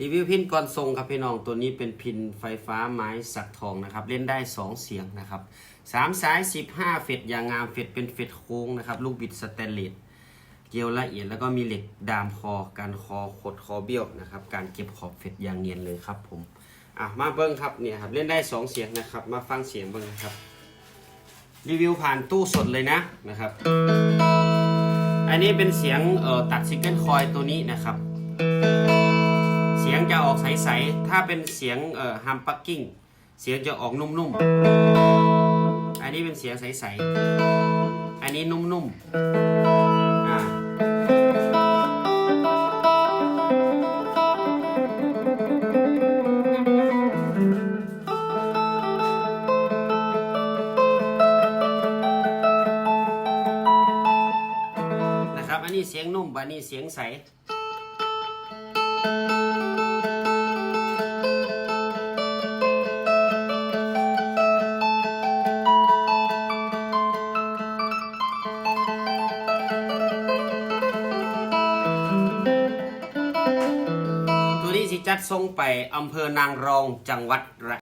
ຣີວິວພິນກ່ອນສົ່ງຄັບພີ່ນ້ອງ. ໂຕນີ້ເປັນພິນໄຟຟ້າໄມ້ສັກທອງນະຄັບ ເຫຼັ້ນໄດ້ສອງສຽງນະຄັບ ສາມສາຍ ສິບຫ້າເຟດ ຢ່າງງາມ ເຟດເປັນເຟດໂຄ້ງນະຄັບ ລູກບິດສະແຕນເລດ ກຽວລະອຽດ ແລ້ວກໍມີເຫຼັກດາມຄໍກັນຄໍຄົດຄໍບ້ຽວນະຄັບ ການເກັບຂອບເຟດຢ່າງນຽນເລີຍຄັບຜົມ. ອ່ະ ມາເບິ່ງຄັບ ນີ້ຄັບ ເຫຼັ້ນໄດ້ສອງສຽງນະຄັບ ມາຟັງສຽງເບິ່ງນະຄັບ. ຣີວິວຜ່ານຕູ້ສົດເລີຍນະ ນະຄັບ. ອັນນີ້ເປັນສຽງ ເອີ ຕັດຊິງເກິນຄອຍໂຕນີ້ນະຄັບ ສຽງຈະອອກໃສໆ. ຖ້າເປັນສຽງ ເອີ ຮຳປັກກິ້ງ ສຽງຈະອອກນຸ້ມໆ. ອັນນີ້ເປັນສຽງໃສໆ ອັນນີ້ນຸ້ມໆ. ນະຄັບ ອັນນີ້ສຽງນຸ້ມ ບາດນີ້ສຽງໃສ. ໂຕນີ້ຊິຈັດສົ່ງໄປອຳເພີນາງຣອງ ຈັງຫວັດ ຣະ